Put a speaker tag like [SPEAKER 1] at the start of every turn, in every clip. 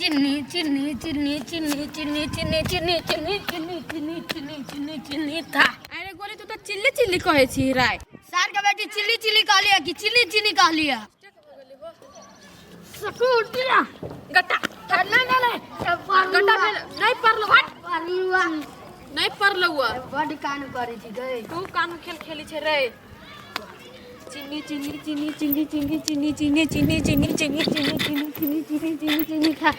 [SPEAKER 1] चिन्नी चिन्नी चिन्नी चिन्नी चिन्नी चिन्नी चिन्नी चिन्नी चिन्नी चिन्नी चिन्नी चिन्नी चिन्नी था।
[SPEAKER 2] अरे गोली, तू तो चिल्ली चिल्ली कहै छी राय।
[SPEAKER 1] सार के बेटी, चिल्ली चिल्ली कहलिए कि चिल्ली चिन्नी कहलिए? सकुटिया।
[SPEAKER 2] गट्टा।
[SPEAKER 1] नहीं नहीं नहीं।
[SPEAKER 2] गट्टा भेल नहीं पड़लो, हट।
[SPEAKER 1] परलुआ।
[SPEAKER 2] नहीं पड़लो हुआ।
[SPEAKER 1] बड कान करै छी गई।
[SPEAKER 2] तू कानू खेल खेली छे रे? चिन्नी चिन्नी चिन्नी चिन्नी चिन्नी चिन्नी चिन्नी चिन्नी चिन्नी चिन्नी चिन्नी चिन्नी चिन्नी चिन्नी चिन्नी चिन्नी था।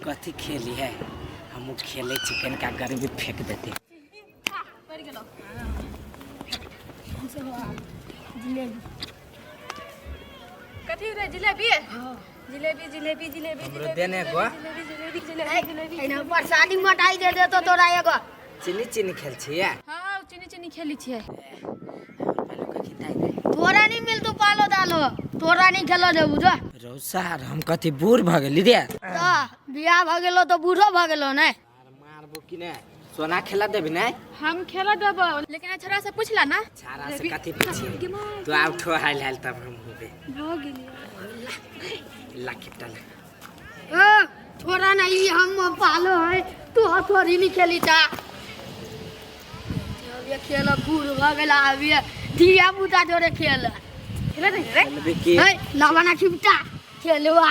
[SPEAKER 3] कथी खेली है? हम खेले चिकन का गर्मी फेंक देते।
[SPEAKER 2] पड़ गेलो।
[SPEAKER 1] जिलेबी।
[SPEAKER 2] कथी रे? जिलेबी जिलेबी जिलेबी जिलेबी।
[SPEAKER 3] हमरो
[SPEAKER 2] जिलेबी।
[SPEAKER 3] देने गो।
[SPEAKER 2] जिलेबी जिलेबी जिलेबी जिलेबी।
[SPEAKER 1] एना प्रसादी मटाई दे दे तो तोरा एगो।
[SPEAKER 3] चिन्नी चिन्नी खेल छियै?
[SPEAKER 2] हाँ, चिन्नी चिन्नी खेली छियै।
[SPEAKER 3] पालो कथी दाइ दे।
[SPEAKER 1] तोरा नहीं मिलतौ पालो दालो, तोरा नहीं खेलो देबू जो।
[SPEAKER 3] रौ सार, हम कथी बूढ़ भऽ गेली रे?
[SPEAKER 1] तऽ बियाह भऽ गेलो तऽ बूढ़ो भऽ गेलो ने।
[SPEAKER 3] मारबो कि नै? सोना खेला देबी नै?
[SPEAKER 2] हम खेला देबो, लेकिन छोरा से पूछला ना।
[SPEAKER 3] छाड़ा से कथी पूछिए? तू आउ ठो हाल हाल तब हम होबे।
[SPEAKER 2] भऽ गेली।
[SPEAKER 3] ला किपटा ला।
[SPEAKER 1] ए, छोरा नहीं, हम पालो है, तू हथौड़ी नहीं खेली ता। अब ये खेल बूढ़ भऽ गेला, अब ये धिया पुता जोरे खेल।
[SPEAKER 2] खेला नहीं रे।
[SPEAKER 3] खेलबी की?
[SPEAKER 1] है लावाना खिपटा खेलवा।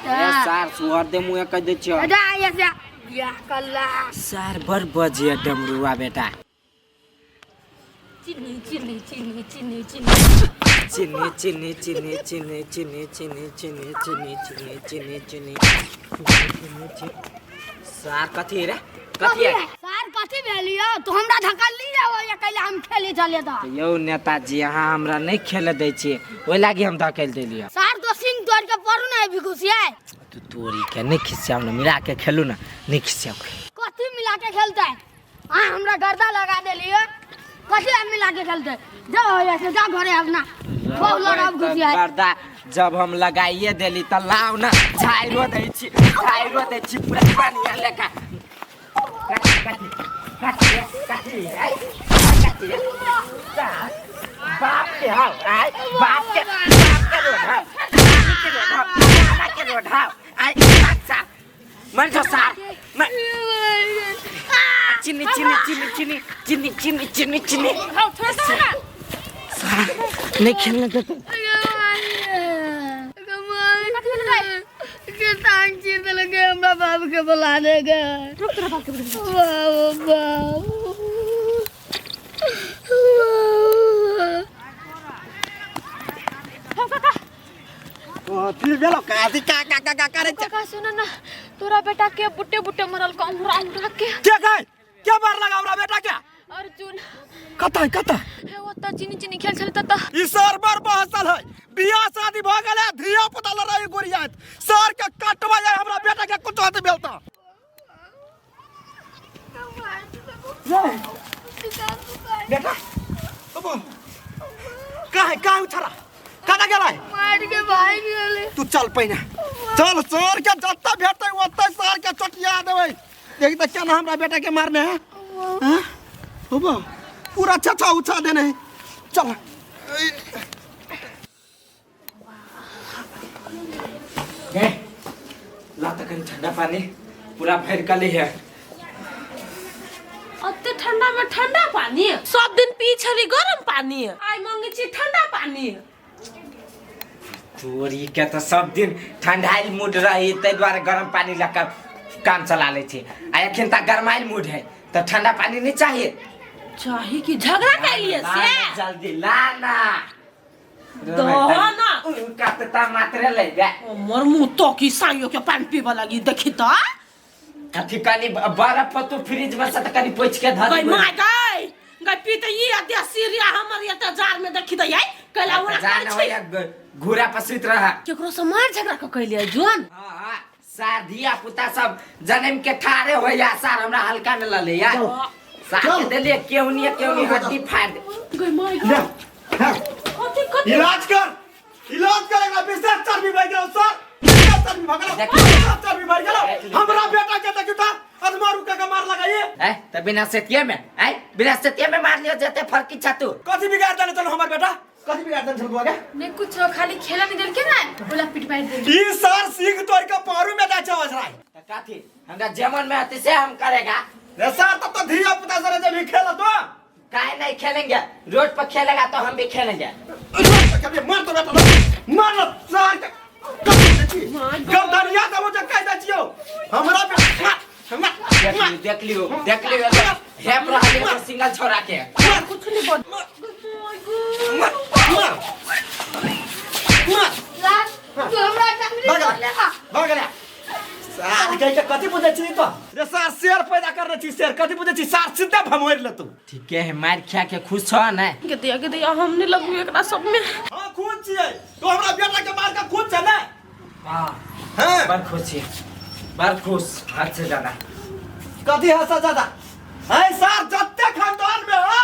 [SPEAKER 3] अरे सार, सुअर दे मुँह कह दे छियो।
[SPEAKER 1] जा ऐसे बियाह कल्ला।
[SPEAKER 3] सार बड़ बजिया डमरुआ बेटा।
[SPEAKER 1] चिन्नी चिन्नी चिन्नी चिन्नी चिन्नी।
[SPEAKER 3] चिन्नी चिन्नी चिन्नी चिन्नी चिन्नी चिन्नी चिन्नी चिन्नी चिन्नी चिन्नी चिन्नी चिन्नी। सार कथी रे? कथी है?
[SPEAKER 1] सार कथी भेलियो? तू हमरा धकल ली जाओ या कैला हम खेले चले तऽ।
[SPEAKER 3] यौ नेताजी, अहाँ हमरा नहि खेले दै छियै, ओहि लागी हम धकेल देलियै।
[SPEAKER 1] सार तो सिंह तोड़ के पड़ू ने अभी खुशियाए।
[SPEAKER 3] तू तोरी के, नहि खिसियाउ ने, मिला के खेलू ने, नहि खिसियाउ।
[SPEAKER 1] कथी मिला के खेलते? अहाँ हमरा गर्दा लगा देलियो, कथी हम मिला के खेलते? जाओ ऐसे, जा घरे अपना, बहुत लड़ाब खुशियाए।
[SPEAKER 3] गर्दा जब हम लगाइए देली तऽ लाउ ने, झाइरो दै छी, झाइरो दै छी पूरा पानी लेखा। कथी कथी कथी कथी कथी? बाप के हाउ आय, बाप के, बाप के रोड हाउ, नानी के रोड हाउ, नाना के रोड हाउ आय। अच्छा मर जो सार मर। चिन्नी चिन्नी चिन्नी चिन्नी चिन्नी चिन्नी चिन्नी चिन्नी।
[SPEAKER 2] हाँ, छोड़ दो ना।
[SPEAKER 3] सार नहीं खेलने देते।
[SPEAKER 1] के टांग चीर देलक, हमरा बाप के बोला देगा।
[SPEAKER 2] रुक, तोरा बाप के बोला।
[SPEAKER 1] बाप बाप।
[SPEAKER 2] हाँ काका।
[SPEAKER 4] कथी भेलो? काथी का का का का करे?
[SPEAKER 2] काका, सुन ना, तोरा बेटा के बुट्टे बुट्टे मरल का उंगरा उंगरा के।
[SPEAKER 4] के गए के मार लगा हमरा बेटा के?
[SPEAKER 2] अर्जुन।
[SPEAKER 4] कतऽ कतऽ?
[SPEAKER 2] हे, ओतऽ चीनी चीनी खेल छल ततऽ।
[SPEAKER 4] ई सर बड़ बहसल है, बियाह शादी भऽ गेल है, धिया पुता लड़ाई गोरियात। सर के कटवा जाय, हमरा बेटा के कुछ हाथ भेल तऽ। बेटा अबो काहे काहे उछरा कतऽ गेलै?
[SPEAKER 1] मार के भाग गेलै।
[SPEAKER 4] तू चल पहिने चल, सर के जतऽ भेटतै ओतऽ सर के चोटिया देबै। देख तऽ केना हमरा बेटा के मारने है। हाँ? होबो पूरा छछा उछा देने है। चल।
[SPEAKER 3] ए, ला तऽ कनि ठंडा पानी पूरा भरि कऽ है।
[SPEAKER 5] अते ठंडा में ठंडा पानी? सब दिन पी छली गरम पानी, आइ मंगे छी ठंडा पानी।
[SPEAKER 3] तोरी के तऽ सब दिन ठंडाइल मूड रही, ताहि दुआरे गरम पानी लऽ कऽ काम चला लै छी, आ एखन तऽ गरमाइल मूड है तऽ ठंडा पानी नहीं चाहिए?
[SPEAKER 5] चाही कि झगड़ा कैलिए
[SPEAKER 3] ला
[SPEAKER 5] से?
[SPEAKER 3] ना, जल्दी ला ना।
[SPEAKER 5] दो ना।
[SPEAKER 3] कतता मात्रे ले बे।
[SPEAKER 5] मोर मुंह तो की साइयो के पानी पीबे लगी, देखी तो।
[SPEAKER 3] कथी कनि बर्फ तू फ्रिज में से तऽ कनि पोछि के धर।
[SPEAKER 5] गई माय गई गई पी त ई देसी रिया हमर ये त जार में, देखी त याई कैला उड़ा
[SPEAKER 3] जान
[SPEAKER 5] कर
[SPEAKER 3] हो
[SPEAKER 5] छी।
[SPEAKER 3] या घूरा पर सुति रहा।
[SPEAKER 5] केकरो से मार झगड़ा क कैलिए जोन?
[SPEAKER 3] हाँ हाँ सार, धिया पुता सब जन्म के ठारे हो या सार हमरा हल्का में ल ले या। सार के देलिए केहुनी केहुनी हड्डी फाड़ दे।
[SPEAKER 5] गई माय
[SPEAKER 4] ले,
[SPEAKER 5] गई।
[SPEAKER 4] हाँ,
[SPEAKER 5] कथी कथी?
[SPEAKER 4] इलाज कर, इलाज कर, एकरा विशेष चर्बी भऽ गेलौ सर, विशेष चर्बी भऽ गेलौ।
[SPEAKER 3] देखी।
[SPEAKER 4] विशेष चर्बी भऽ गेलौ। हमरा बेटा के देखियौ तऽ अधमारू के के मार लगाइए।
[SPEAKER 3] ए त बिना सेतिये में, ए बिना सेतिये में मार लियो जते फरकी छा तू।
[SPEAKER 4] कथी बिगाड़ देने चलो हमर बेटा? कथी बिगाड़ देन छल बुआ के?
[SPEAKER 2] नहीं कुछ खाली खेला नहीं देल के ना बोला पिट पाट देल।
[SPEAKER 4] ई सर सिंह तोड़ के पारू में जा छै अजराई।
[SPEAKER 3] त काथी हमरा जेमन में आते से हम करेगा।
[SPEAKER 4] रे सर तब तो धिया पुता सर जब भी खेल तो
[SPEAKER 3] काहे नहीं खेलेंगे? रोड पर खेलेगा तो हम भी खेलेंगे।
[SPEAKER 4] कभी मार तो बेटा मार न सर के गर्दनिया दबो जे कह दै छियौ हमरा पे मार मार
[SPEAKER 3] देख लियो देख लियो देख लियो हेप रहल एगो सिंगल छोरा के।
[SPEAKER 5] कुछ नहीं बोल।
[SPEAKER 4] मार मार मार
[SPEAKER 1] लाल तू हमरा टंगरी
[SPEAKER 4] भाग
[SPEAKER 1] कर ले हा।
[SPEAKER 4] भाग गया सार के के कथी बुझै छी तो रे सार शेर पैदा करने छी शेर कथी बुझै छी सार सीधा भमोरि ले तू।
[SPEAKER 3] ठीके है मार खा के खुश छ ने?
[SPEAKER 5] के दिया के दिया हम नहीं लगू एकरा सब में।
[SPEAKER 4] हां खुश छियै तो हमरा बेटा के मार के खुश छै ने?
[SPEAKER 3] हां
[SPEAKER 4] हां
[SPEAKER 3] बड़ खुश छी, बड़ खुश हद से ज्यादा।
[SPEAKER 4] कथी हंसा ज्यादा है सार? जत्ते खानदान में हो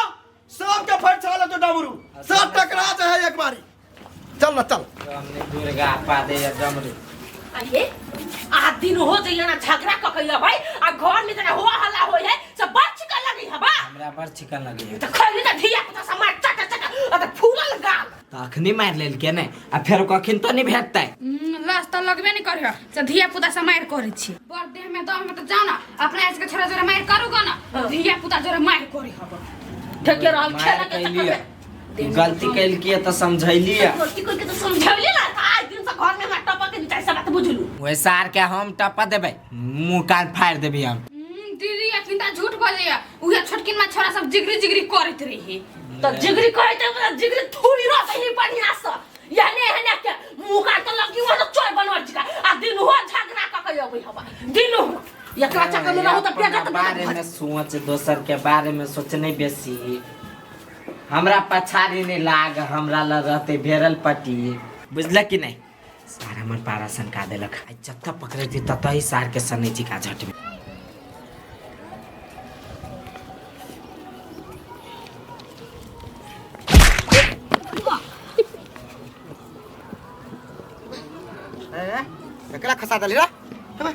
[SPEAKER 4] सबके फटछा ले तो डमरू सब टकरा जाए एक बारी। चल ना चल
[SPEAKER 3] तो हमने दुर्गा पा दे या डमरू।
[SPEAKER 5] अरे आ दिन हो जाइए ना झगड़ा क के भाई आ घर में जना हो हल्ला होय है सब बड़ चिकन लगी हबा।
[SPEAKER 3] हमरा बड़ चिकन लगी है
[SPEAKER 5] त खैली ना धिया पुता सब मार चटा चटा आ त फूलल गाल।
[SPEAKER 3] त अखनी मार लेल के ने आ फेर कखिन तो नहीं भेटतै।
[SPEAKER 2] लाश त लगबे नहीं करियो से धिया पुता से मार करै छी। बड़ देह में दम में त जाओ ना अपना ऐसे के छोरा जोरे मार करू ग ना धिया पुता जोरे मार करी हब।
[SPEAKER 5] ठेके रहल
[SPEAKER 3] मार
[SPEAKER 5] खेला के चक्कर
[SPEAKER 3] कैलिए।
[SPEAKER 5] में
[SPEAKER 3] गलती कैल के त समझैली।
[SPEAKER 5] गलती करके तो समझौली ना त आज दिन से घर में हमरा टपक के निचाई सब बात बुझलू।
[SPEAKER 3] ओए सार के हम टपा देबै मुंह कान फाड़ देबी हम।
[SPEAKER 2] दीदी अखिन त झूठ बजैया उहे छोटकिन में छोरा सब जिगरी जिगरी करैत रही।
[SPEAKER 5] त जिगरी करैत रही, जिगरी थोड़ी रहतै ही बढ़िया से यानी एहने के मुंह कान त लगी वो चोर बनवर जी का आ दिन हो झगड़ा क के अबै हवा दिन हो एकरा चक्कर में रहू त
[SPEAKER 3] अपना
[SPEAKER 5] बेटा
[SPEAKER 3] बारे में सोच दोसर के बारे में सोच नहीं बेसी। हमरा पछाड़ी नहीं लाग हमरा ल रहते भेरल पट्टी बुझल कि नहीं? सार हमर पारा सनका देलक। आ जत्ता पकड़े थी तत ही सार के सनै जी का झट में।
[SPEAKER 4] एकरा खसा देली रे हमे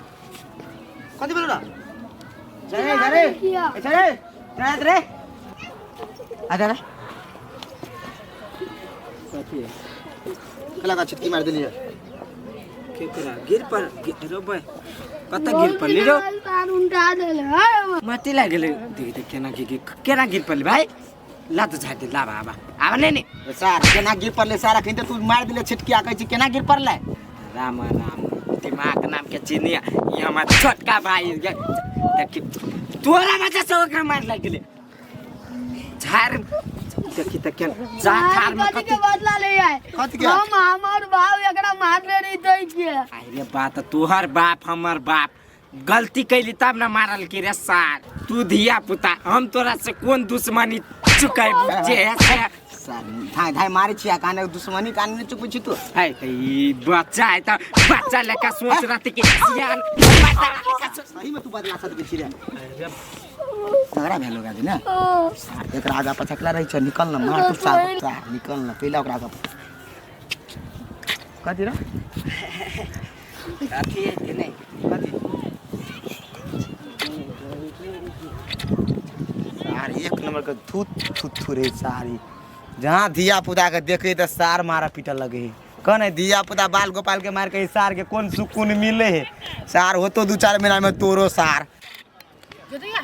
[SPEAKER 4] कथी बोलू रे? चले चले चले चले रे आ जा रे कथी कला का छिटकी मार देली रे
[SPEAKER 3] केकरा गिर पर रोबे कत गिर पड़ली रो?
[SPEAKER 1] तार उल्टा देल है
[SPEAKER 3] माटी लाग गेलै। देख देख केना गिर केना गिर पड़ली भाई। ला तो झाड़ दे ला बाबा आब नहीं नहीं
[SPEAKER 4] सार केना गिर पड़ले सार अखन त तू मार देले छिटकी आ कहै छी केना गिर पड़ले?
[SPEAKER 3] राम राम दिमाग नाम के चिनिया ई हमर छोटका भाई देखी तोरा वजह से ओकरा मार लाग गेलै। झाड़ देखी त केना जा थार में
[SPEAKER 1] कथी
[SPEAKER 3] कथी
[SPEAKER 1] के बदला ले आए?
[SPEAKER 4] कथी के?
[SPEAKER 1] हम हमर भाव एकरा मारले रही दै के।
[SPEAKER 3] अरे बात तोहर बाप हमर बाप गलती कैली तब ना मारल की रे सार। तू धिया पुता हम तोरा से कोन दुश्मनी चुकाइबू जे है से।
[SPEAKER 4] सार धाय धाय मारे छी आ काने दुश्मनी काने ने चुकबै छी तू।
[SPEAKER 3] है त ई बच्चा है त बच्चा लेका सोच रहते कि सियान बच्चा लेका सोच।
[SPEAKER 4] सही में तू बदला सकै छी रे। झगड़ा भेल होगा ने सार एकरा आगा पाछा कला रहै छ निकल न मार तू सार सार निकल न पहिला ओकरा आगा कथी रे
[SPEAKER 3] अथी है कि नहीं?
[SPEAKER 4] कथी सार एक नंबर के थूत थूत थू रे सारी जहाँ धिया पुता के देखे त सार मारा पीटऽ लगे है। कौन है धिया पुता बाल गोपाल के मार के सार के कौन सुकून मिले है? सार होतो 2-4 महीना में तोरो सार।
[SPEAKER 2] जोतिया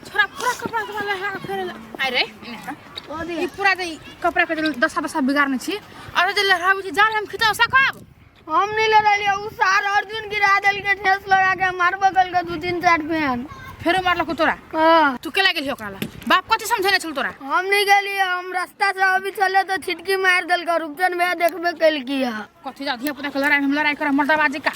[SPEAKER 2] छोरा पूरा कपड़ा तो लहरा के फेर आइ रे एने का ई पूरा जे कपड़ा के दशा दशा बिगाड़ने छी और जे लहराबै छी जाल हम खिचाव सकब।
[SPEAKER 1] हम नहीं ले रहलियै उ सार अर्जुन गिरा देल के ठेस लगा के मारबो कल के 2-3-4 फेन।
[SPEAKER 2] फेरो मारलको तोरा?
[SPEAKER 1] हां।
[SPEAKER 2] तू केला गेलही ओकरा ला? बाप कथी समझेने छल तोरा?
[SPEAKER 1] हम नहीं गेलियै हम रास्ता से अभी चले तो छिटकी मार देलक रूपचन भैया देखबे कल की है।
[SPEAKER 2] कथी जा धिया पुता के लड़ाई हम लड़ाई करब मर्दाबाजी का।